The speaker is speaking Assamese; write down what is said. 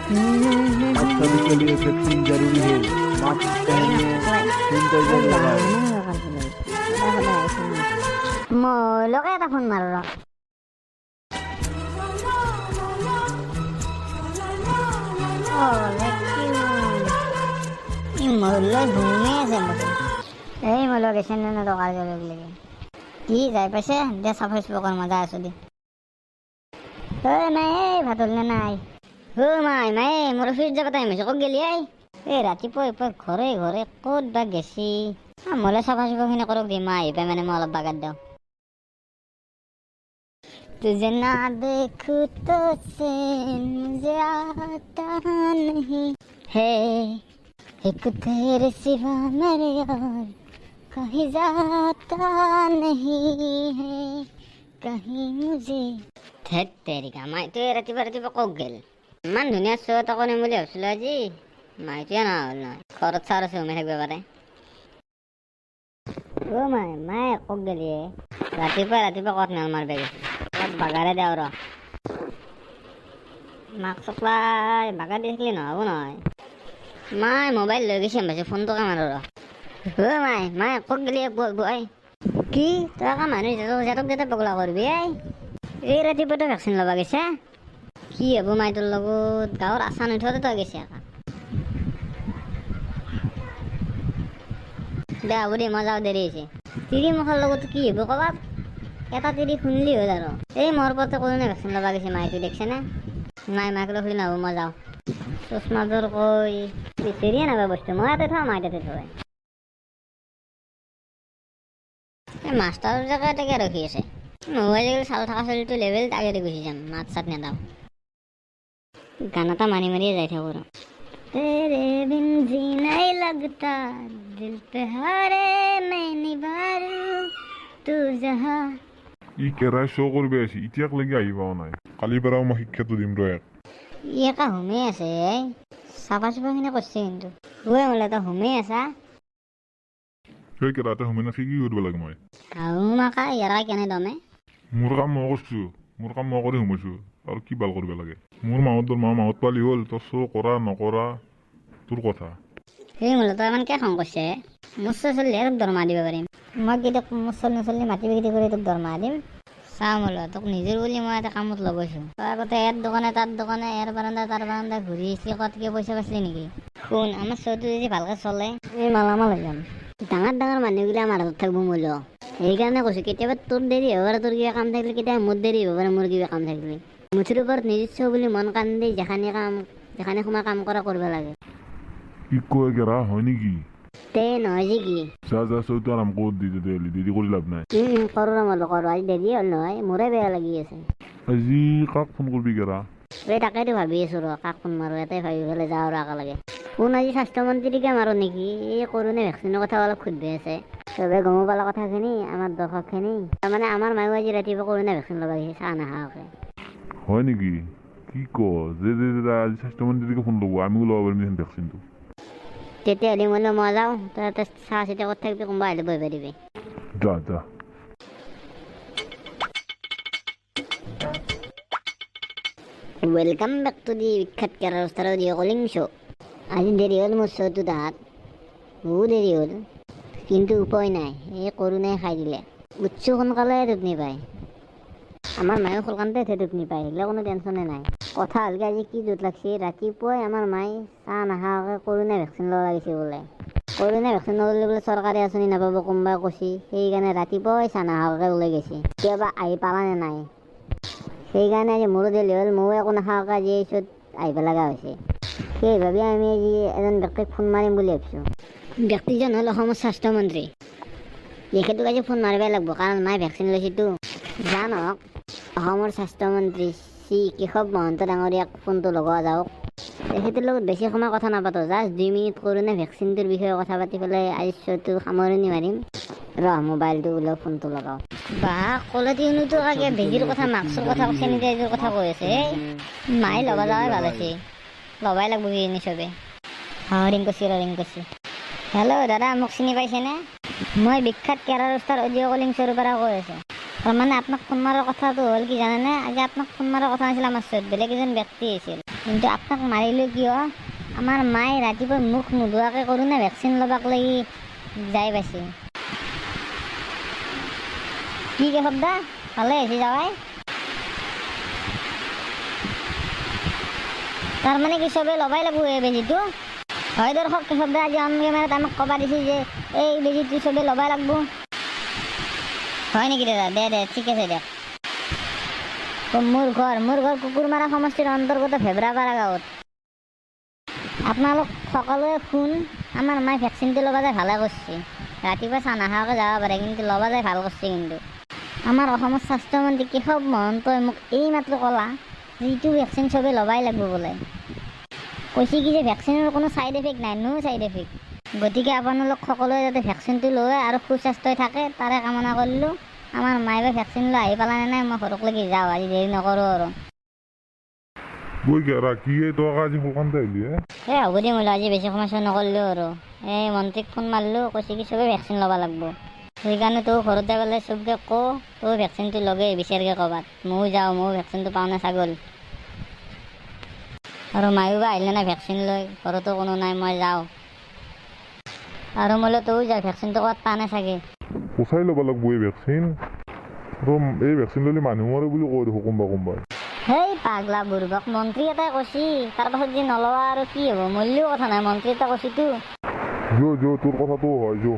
अब सभी के लिए वैक्सीन जरूरी है। मास्क पहनिए, सैनिटाइजर लगाएं। মৌলকে এটা ফোন মাৰো ৰ। ই মৌল ঘুমে আছে দেখোন। এই মৌল গেছে নে না কাৰ্যালয়লৈকে কি যাই পাইছে দে, চাফাই চুফা মজা আছো দে। ঐ মাই, এই ভাত হ'ল নে নাই? ঐ মাই, মাই, মোৰ অফিচ যাব টাইম হৈছে, ক'ত গেলি? I এই ৰাতিপুৱা এপাক ঘৰে ঘৰে ক'ত বা গেছি। মোলৈ চাফা চুফাখিনি কৰক দি, মা আহি পাই মানে মই অলপ বাগাৰ দিওঁ। तुझे ना देखूं तो चैन मुझे आता नहीं है, एक तेरे सिवा मेरे यार कहीं जाता नहीं है कहीं मुझे। ধেত তেৰিকা, মাইটোৱে ৰাতিপুৱা ৰাতিপুৱা ক'ত গ'ল? ইমান ধুনীয়া শ্ব' এটা কৰিম বুলি ভাবিছিলোঁ, আজি মাইটোৱে নহা হ'ল নহয়। ঘৰত ছাৰ আছে, সোমাই থাকিব পাৰে। অ' মাই, মায়ে ক'ত গ'লি? ৰাতিপুৱা ৰাতিপুৱা ক'ত নেল মাৰিব গৈছে? অলপ বাগাৰে দেওঁ ৰ মাক। চকলাই বাগাৰ দি থাকিলে নহ'ব নহয়। মাই মোবাইল লৈ গৈছে, ভাবিছোঁ ফোনটোকে মাৰো ৰ। অ' মাই, মাই, ক'ত গ'লি? বুৱাই কি তই আকৌ মানুহ জেঠক যেতিয়া পগলা কৰিবি? এই এই ৰাতিপুৱাতে ভেকচিন ল'ব গৈছে, কি হ'ব মাই তোৰ লগত? গাঁৱৰ আচা নুঠোতে তই গৈছে একা। দে হ'ব দে, মই যাওঁ, দেৰি হৈছে। তিৰি মুখৰ লগত কি হ'ব ক'বাত এটা তিৰি শুনলি হ'ল আৰু। এই মোৰ পথে কোনে ভেকচিন ল'ব গৈছে, মাইটো দেখছেনে নাই? মাইক লৈ খুলি নহ'ব, মই যাওঁ। চশমাযোৰ কৈ বিচাৰিয়ে নাপায় বস্তু। মই ইয়াতে থওঁ, মাই তাতে থয়। এই মাষ্টাৰৰ জেগাতে ৰখি আছে। মই আজিকালি চাল থকা চলিটো লেভেল আগেৰে গুচি যাম, মাত চাত নেদাওঁ। গান এটা মাৰি মাৰিয়ে যাই থাকোঁ আৰু। तेरे बिन जी नहीं लगता, दिल पे हारे मैं निभारू तू जहाँ। ই কেৰাই শ্ব' কৰিব আহিছে, এতিয়াক লৈকে আহি পোৱা নাই। কালিৰ পৰাও মই শিক্ষাটো দিম ৰ ইয়াক। ই একা হুমেই আছে। এই চাফা চুফাখিনি কৰিছে কিন্তু। ঐ মোলে, তই হুমেই আছা? সেই কেৰা, এটা সোমাই নাথাকি কি কৰিব লাগে মই? হাউ মাকা, ইয়াৰ কেনে দমে। মোৰ কাম মই কৰিছোঁ, মোৰ কাম মই কৰি সোমাইছোঁ, আৰু কি ভাল কৰিব লাগে? মোৰ মাহত দৰমহা মাহত পালি হ'ল, তই শ্ব' কৰা নকৰা তোৰ কথা। সেই মোলে, তই ইমান কিয় খং কৰিছে? মোৰ চলিলেহে তোক দৰমহা দিব পাৰিম। মই কি তোক মোৰ চলি নচলিলে মাটি বিক্ৰী কৰি তোক দৰমহা দিম? চাওঁ মোলে, তোক নিজৰ বুলি মই এটা কামত লগাইছোঁ। তই আগতে ইয়াৰ দোকানে তাৰ দোকানে, ইয়াৰ বাৰান্দা তাৰ বাৰান্দা ঘূৰি আহিছিলি, ক'ত কিয় পইচা পাইছিলি নেকি? শুন, আমাৰ শ্ব'টো যদি ভালকৈ চলে, এই মালামাল হৈ যাম। ডাঙৰ ডাঙৰ মানুহগিলা আমাৰ হাতত থাকিব মূল্য। সেইকাৰণে কৈছোঁ, কেতিয়াবা তোৰ দেৰি হ'ব পাৰে তোৰ কিবা কাম থাকিলে, কেতিয়াবা মোৰ দেৰি হ'ব পাৰে মোৰ কিবা কাম থাকিলে। মুঠৰ ওপৰত নিজস্ব বুলি মন কাণ দি যেখানি কাম যেখানি সময় কাম কৰা কৰিব লাগে। কি কয় কেৰা, হয় নেকি? তে নহয় যে কি? যা যা, শ্ব'টো আৰাম কৰি দি তেতিয়াহ'লে, দেৰি কৰি লাভ নাই। কৰোঁ ৰ, মই কৰোঁ। আজি দেৰি হ'ল নহয়, মোৰে বেয়া লাগি আছে। আজি কাক ফোন কৰিবি কেৰা? এই তাকেতো ভাবি আছোঁ ৰ, কাক ফোন মাৰোঁ। এটাই ভাবি পেলাই যাওঁ আৰু একেলগে। ফোন আজি স্বাস্থ্যমন্ত্ৰীকে মাৰোঁ নেকি? এই কৰোণা ভেকচিনৰ কথা অলপ সুধবে আছে। চবে গমো পালা কথাখিনি, আমাৰ দৰ্শকখিনি। তাৰমানে আমাৰ মায়ো আজি ৰাতিপুৱা কৰোণা ভেকচিন ল'ব গৈছে চাহ নাখাৱাকে। হয় নেকি? কি ক যে যে যে আজি স্বাস্থ্যমন্ত্ৰীকে ফোন ল'ব, আমিও ল'ব পাৰিম দেখোন ভেকচিনটো। তেতিয়াহ'লে মই মই যাওঁ, তই তাতে চাহ চিতা কৰি থাকিবি, কোনোবা আহিলে বহিব দিবি। যা যা। Welcome back to the বিখ্যাত কেৰাৰ অডিঅ' কলিং শ্ব'। আজি দেৰি হ'ল মোৰ শ্ব'টো তাহাত, বহু দেৰি হ'ল, কিন্তু উপায় নাই, এই কৰোণাই খাই দিলে। উঠছোঁ সোনকালে, টোপনি পায়। আমাৰ মায়েও সোনকালতে উঠে, টোপনি পায়, সেইগিলা কোনো টেনশ্যনে নাই। কথা হ'ল কি, আজি কি জোঁট লাগছে, ৰাতিপুৱাই আমাৰ মায়ে চাহ নাখাৱাকৈ কৰোণা ভেকচিন ল'ব লাগিছে বোলে। কৰোণা ভেকচিন নল'লে বোলে চৰকাৰী আঁচনি নাপাব, কোনোবাই কৈছে। সেইকাৰণে ৰাতিপুৱাই চাহ নাখাৱাকৈ ওলাই গৈছে। কেতিয়াবা আহি পালানে নাই? সেইকাৰণে আজি মোৰো দেৰি হ'ল, ময়ো একো নাখাৱাকৈ আজি এই শ্ব'ত আহিব লগা হৈছে। সেই ভাবি আমি আজি এজন ব্যক্তিক ফোন মাৰিম বুলি ভাবিছোঁ। ব্যক্তিজন হ'ল অসমৰ স্বাস্থ্যমন্ত্ৰী। তেখেতক আজি ফোন মাৰিবই লাগিব, কাৰণ মায়ে ভেকচিন লৈছেতো। যা নহওক, অসমৰ স্বাস্থ্যমন্ত্ৰী শ্ৰী কেশৱ মহন্ত ডাঙৰীয়াক ফোনটো লগোৱা যাওক। তেখেতৰ লগত বেছি সময় কথা নাপাতো, জাষ্ট 2 মিনিট কৰোণা ভেকচিনটোৰ বিষয়ে কথা পাতি পেলাই আজি শ্ব'টো সামৰণি মাৰিম। ৰ, মোবাইলটো ওলাও, ফোনটো লগাওঁ। বা ক'লে তিউনোতো আগে বেজিৰ কথা, মাস্কৰ কথা, চেনিটাইজাৰ কথা কৈ আছে। এই মায়ে ল'ব যাৱাই ভাল হৈছে, ল'বাই লাগব কিজানি চবে। অঁ, ৰিং কৰিছে ৰ, ৰিং কৰিছে। হেল্ল' দাদা, মোক চিনি পাইছেনে? মই বিখ্যাত কেৰাৰ ষ্টাৰ অডিঅ' কলিং শ্ব'ৰ পৰা কৈ আছোঁ। তাৰমানে আপোনাক ফোন মাৰাৰ কথাটো হ'ল কি জানেনে, আজি আপোনাক ফোন মাৰাৰ কথা নাছিল, আমাৰ ওচৰত বেলেগ এজন ব্যক্তি আহিছিল। কিন্তু আপোনাক মাৰিলোঁ কিয়, আমাৰ মায়ে ৰাতিপুৱা মুখ নোধোৱাকৈ কৰোণা ভেকচিন ল'বাক লাগি যাই পাইছে। কি কেশৱ দা, ভালে হৈছে যাৱাই? তাৰমানে কি চবে ল'বাই লাগিব এই বেজীটো? হয় দৰ্শক, কেশৱ দা আজি অন কেমেৰাত আমাক ক'বা দিছে যে এই বেজীটো চবে ল'বাই লাগিব। হয় নেকি দাদা? দে দে, ঠিক আছে দে। মোৰ ঘৰ কুকুৰমাৰা সমষ্টিৰ অন্তৰ্গত ভেবৰাপাৰা গাঁৱত। আপোনালোক সকলোৱে শুন, আমাৰ মায়ে ভেকচিনটো ল'ব যায় ভালে কৰিছে। ৰাতিপুৱা চাহ নাখাৱাকৈ যাব পাৰে, কিন্তু ল'ব যায় ভাল কৰিছে। কিন্তু আমাৰ অসমৰ স্বাস্থ্যমন্ত্ৰী কেশৱ মহন্তই মোক এইমাত্ৰ ক'লা যে এইটো ভেকচিন চবে ল'বাই লাগিব বোলে। কৈছে কি যে ভেকচিনৰ কোনো ছাইড এফেক্ট নাই, নো ছাইড এফেক্ট। গতিকে আপোনালোক সকলোৱে যাতে ভেকচিনটো লয় আৰু সুস্বাস্থ্য থাকে তাৰে কামনা কৰিলোঁ। আমাৰ মায়ে বা ভেকচিন লৈ আহি পালানে নাই, মই ঘৰকলৈকে যাওঁ, আজি দেৰি নকৰোঁ আৰু। বৈ গেৰা কি এই তই আজি সোনকালে আহিলি হে? এই হ'ব দে, মই আজি বেছি সমস্যা নকৰিলোঁ আৰু। এই মন্ত্ৰীক ফোন মাৰিলোঁ, কৈছে কি চবেই ভেকচিন ল'ব লাগিব। সেইকাৰণে তই ঘৰত যাই পেলাই চবকে ক, তই ভেকচিনটো লগে বিচাৰগে ক'ৰবাত। ময়ো যাওঁ, ময়ো ভেকচিনটো পাওঁ নে ছাগল। আৰু মায়ো বা আহিলে নাই ভেকচিন লৈ, ঘৰতো কোনো নাই, মই যাওঁ। আৰু মোলৈ তয়ো যা, ভেকচিনটো ক'ৰবাত পা নাই চাগে। সঁচাই ল'ব লাগিব এই ভেকচিন? আৰু এই ভেকচিন ল'লে মানুহ মৰে বুলি কয় দেখোন কোনোবা কোনোবাই। হেই পাগলা বুৰ্বক, মন্ত্ৰী এটাই কৈছি, তাৰপাছত যদি নলৱা আৰু কি হ'ব? মৰিলেও কথা নাই, মন্ত্ৰী এটা কৈছিতো। যো যো, তোৰ কথাটো হয়, যো।